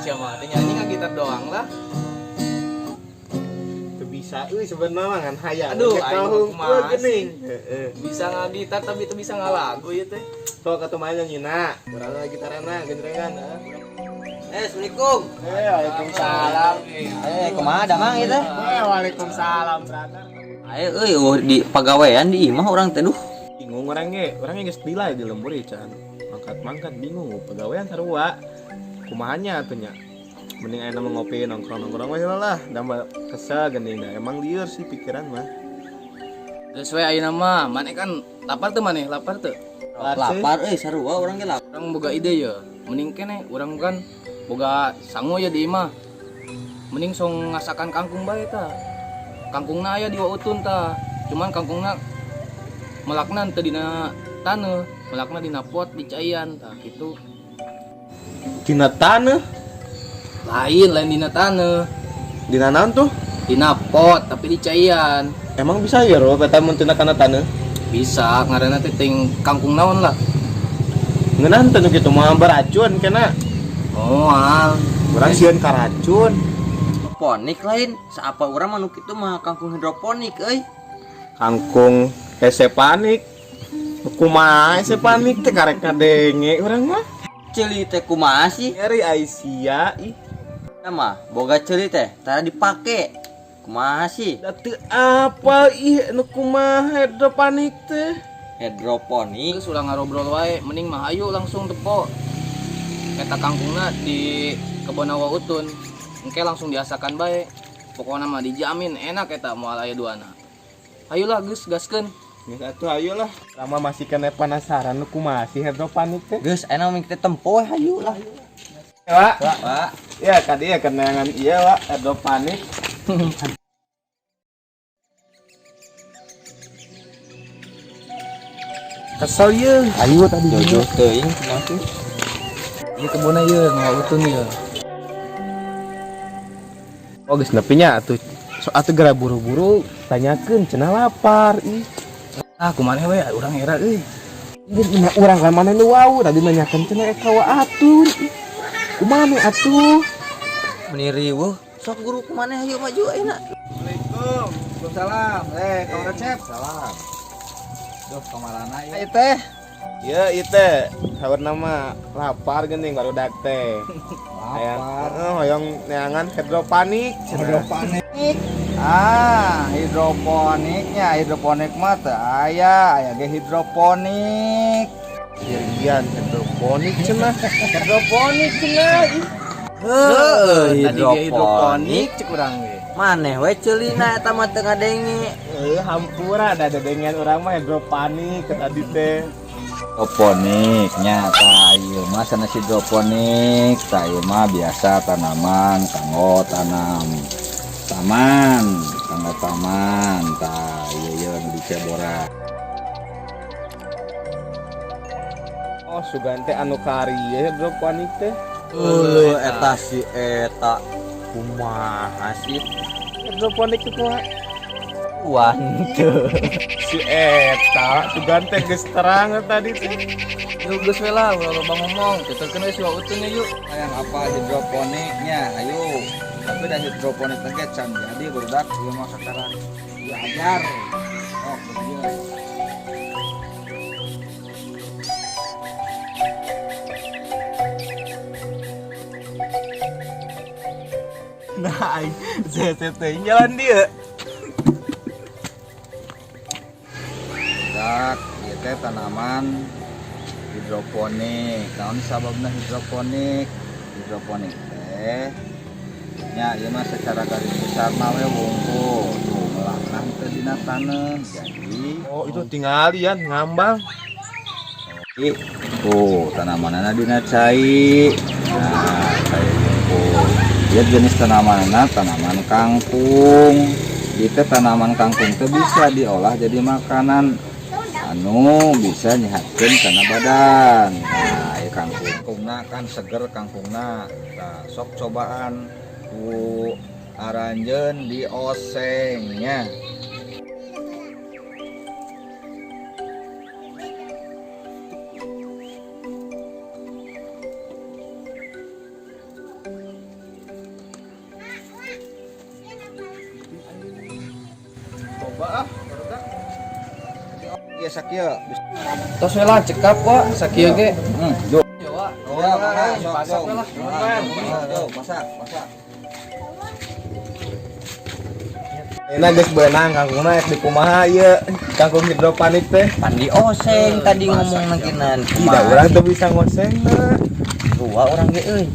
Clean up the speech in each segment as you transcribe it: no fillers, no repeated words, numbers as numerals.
sia mah teh nyanyi ngagitar doang lah. Teu bisa euy sebenarnya mah ngan hayang. Aduh, aing kumaha geuning. Heeh. Bisa ngagitar tapi teu bisa ngalagu ieu teh. Sok atuh main nyanyina. Urang lagi gitarana genrengan. Assalamualaikum. Waalaikumsalam. Kumaha damang ieu teh? Waalaikumsalam, brother. Ayo euy di pagawean di imah urang teh duh. Bingung urang ge, urang geus dilay di lembur ieu can. Mangkat-mangkat bingung pagawean sarua. Kumahanya atuh nya. Mending ayeuna mah ngopi nongkrong-nongkrong we lah, tambah kesel geuning da. Emang lieur sih pikiran mah. Geus we ayeuna mah, maneh kan lapar teu maneh? Lapar teu? Lapar euy sarua urang ge lapar. Urang boga ide ye. Mending keneh urang kan boga sangu ya di imah. Mending song ngasakan kangkung bae tah. Kangkungna aya di Wautun tah. Cuman kangkungna melakna teu dina taneuh, melakna dina pot dicaian tah kitu. Dina taneuh? Lain, lain dina taneuh. Dina naon tuh? Dina pot tapi dicaian. Emang bisa ya ro peta mun tina kana taneuh? Bisa, ngaranna teh ting kangkung naon lah. Ngeunah teu nu kitu mah beracun kena. Moal. Urang sieun karacun. Hidroponik lain, saapa urang mah nu kitu mah kangkung hidroponik euy. Kangkung hese panik. Kumaha hese panik teh karek kadenge urang mah. Ceuli teh kumaha sih? Nyari Aisyah ih. Mah boga ceuli teh tara dipake. Kumaha sih? Da teu apa ih nu kumaha hidroponik teh? Hidroponik. Geus ulah ngarobrol wae, mending mah ayo langsung tepo. Eta kangkungna di kebon Wautun. Engke langsung diasakan bae. Pokona mah dijamin enak eta moal aya duana. Ayolah geus gaskeun. Geus atuh ayolah. Lama masih kena penasaran nu kumaha sih hidroponik teh. Geus ayeuna mah kita tempo we hayu lah. Wak. Wak. Ya kadi ya kenangan iya wak hidroponik. Kesel ye. Ayo tadi jojoh teuing kumaha sih? Ieu kebonna ieu Wautun ieu. Oh geus nepi nya atuh. So atuh geura buru-buru tanyakeun cenah lapar ih. Ah kumaha we urang era euy. Geus nya urang ka mana nu wau tadi nanyakeun cenah ka Wautun. Ih. Kumaha atuh? Meni riweuh. Sok guru kumaha hayu maju ayeuna. Assalamualaikum. Waalaikumsalam. Kang Recep. Salam. Duh, kamarana ieu teh? Ya, ieu teh. Saurna mah lapar geuning barudak teh. Lapar. Heeh, hoyong neangan hidroponik. Hidroponik. Ah, hidroponiknya, hidroponik mah teu aya, aya ge hidroponik. Dirian hidroponik cenah. Hidroponik cenah. Heueuh, Tadi ge hidroponik cek urang ge. Maneh we ceulina eta mah teu ngadenge. Hampura da dedengean urang mah hidroponik tadi teh. Hidroponiknya tah ieu mah sanes hidroponik, tah ieu mah biasa tanaman kanggo tanam taman, kanggo taman, tah ieu ieu nu dicebora. Oh, sugan teh anu kari ye hidroponik teh. Heueuh, eta si eta kumaha sih? Hidroponik teh kumaha? Wan teu. Si eta sugan teh geus terang tadi teh. Yuk geus we lah, ulah loba ngomong. Tuturkeun we si Wautun yuk. Hayang apa hidroponiknya? Ayo. Tapi dah hidroponik teh ge can jadi barudak ieu mah sekarang diajar. Oh, ieu. Nah, aing teh jalan dia. Dak, ieu teh tanaman hidroponik. Naon sababna hidroponik? Hidroponik teh nya ieu mah secara garis besar mah we wungkul. Tuh melakna teh dina taneuh. Jadi oh itu tinggalian ngambang. Tuh tanamanana dina cai. Nah, cai wungkul. Ieu jenis tanamanana tanaman kangkung. Ieu teh tanaman kangkung teh bisa diolah jadi makanan anu bisa nyehatkeun kana badan. Nah, ieu kangkung. Kangkungna kan seger kangkungna. Nah, sok cobaan ku aranjeun diosengnya. Coba ah, barudak. Iya sakieu. Tos we lah cekap wa sakieu ge. Jo. Yo wa. Ya, mangga, Masak we lah. Jo, masak, masak. Enak geus beunang kangkungna rek dikumaha ieu. Kangkung hidroponik teh. Pan di oseng tadi ngomong nangkinan. Ih, da urang teu bisa ngosengna. Dua orang ge euy.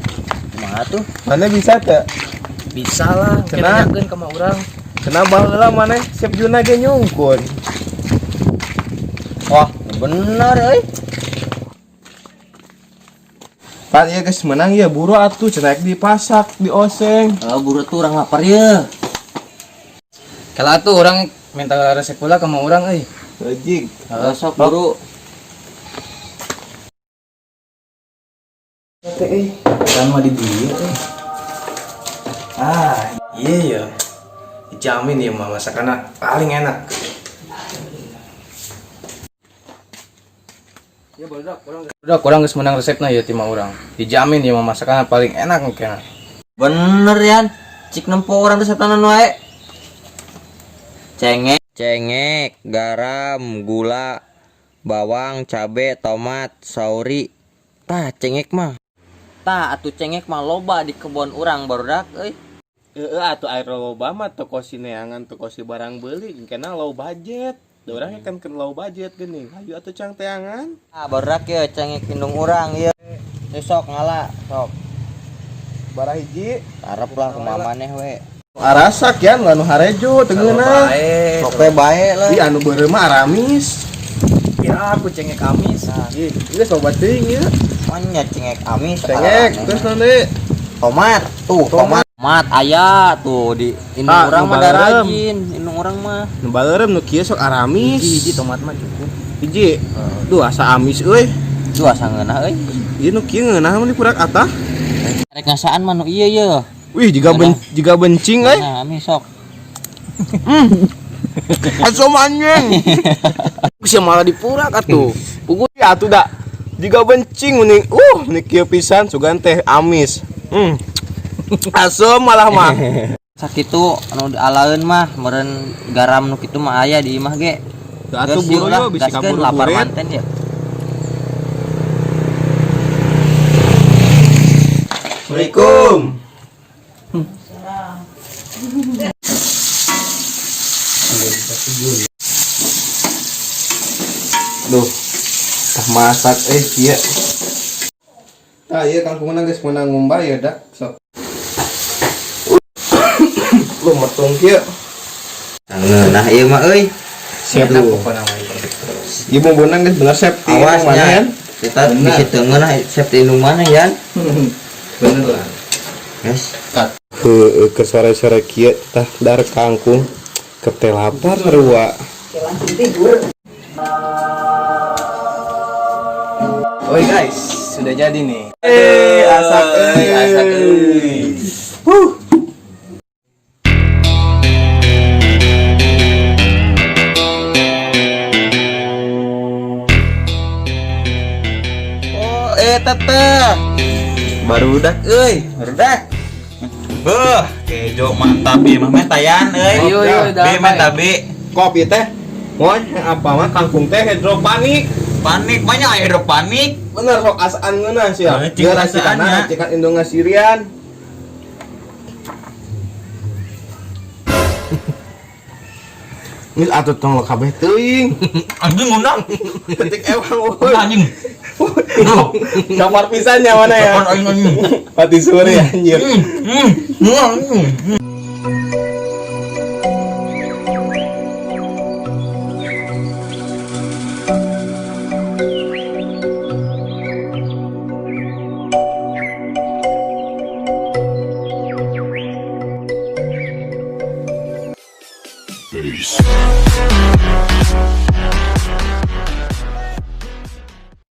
Kumaha tuh? Mana bisa teu? Bisa lah, Cenah. tanyakeun ka mah urang. Cenah baheula maneh Chef Juna ge nyungkun. Wah, bener euy. Pan ieu geus meunang ieu buru atuh cenah rek dipasak, dioseng. Eh, buru tuh orang lapar ya. Kalau atuh urang minta resep pula ka mah urang euy. Lejig. Eh, sok buru. Teh euy, kan mah di dieu euy. Ah, iya ya. Dijamin ya mah masakanna paling enak. Ya barudak urang. Barudak urang geus menang resepna ya ti mah urang. Dijamin ya mah masakanna paling enak engkena. Bener yan. Cik nempo orang resepna wae. Cengek, cengek, garam, gula, bawang, cabe, tomat, sauri. Tah, cengek mah. Tah, atuh cengek mah loba di kebon urang barudak euy. Heeh atuh air loba mah toko si neangan toko si barang beli kena low budget. Da urang kan keur low budget geuning. Hayu atuh cang teangan. Ah, barudak ya cengek indung urang ieu. Sok ngala, sok. Barah hiji. Karep lah kumaha maneh we. Arasak yan lah nu harejo teu ngeunah. Bae. Sok we bae lah. Ih anu beureum mah aramis. Kira aku cengek amis. Ih, geus loba teuing ieu. Manya cengek amis. Cengek araneh. terus naon deui? Tomat tuh, tomat. Tomat aya tuh di indung Ah, urang nu mah da baleureum. rajin, indung urang mah. Nu baleureum nu kieu sok aramis. Hiji tomat mah cukup. Hiji. Duh asa amis euy. Duh asa ngeunah euy. Ieu nu kieu ngeunah mah dipurak atah. Rek ngasaan mah nu ieu ye. Wih, jiga bencing euy. Nah, amis sok. Asom anjing. Sia malah dipurak atuh. Pugu ya atuh da. Jiga bencing mending mending kieu pisan sugan teh amis. Asem malah mah. Sakitu anu alaeun mah meureun garam nu kitu mah aya di imah ge. Atuh Geus buru yeuh lah, yo bisi gaskeun, kaburu lapar burit. manten ya. Assalamualaikum. Duh, tah masak kieu. Tah ieu kangkungna geus meunang ngumbah ya dak sok. Lu metung kieu. Ngeunah ieu mah euy. Siap lu. Pokona mah ieu. Ieu bumbuna geus bener safety Awas mana nya. ya? Kita bisa teu ngeunah safety indung mana yan? Bener lah. Guys, Heueuh ke sore-sore kieu tah dar kangkung kete lapar sarua. Oi guys, sudah jadi nih. Eh, asak euy. Asak euy. Huh. Oh, teteh. Barudak Euy, barudak. Beuh, kejo mantap ieu mah metayan euy. Ayo, ayo, B meta B. Kopi teh. Moy, apa mah kangkung teh hidropanik. Panik banyak aya hidropanik. Bener sok asaan ngeunah sia. Nah, cing Ieu racikanna asaannya. racikan Indonga Sirian. Geus atuh tong lo kabeh teuing. Anjing ngundang. Ketik ewang euy. Anjing. Kamar pisan nya mana ya? Kapan aing anjing. Pati sore anjir. Hmm. Hmm.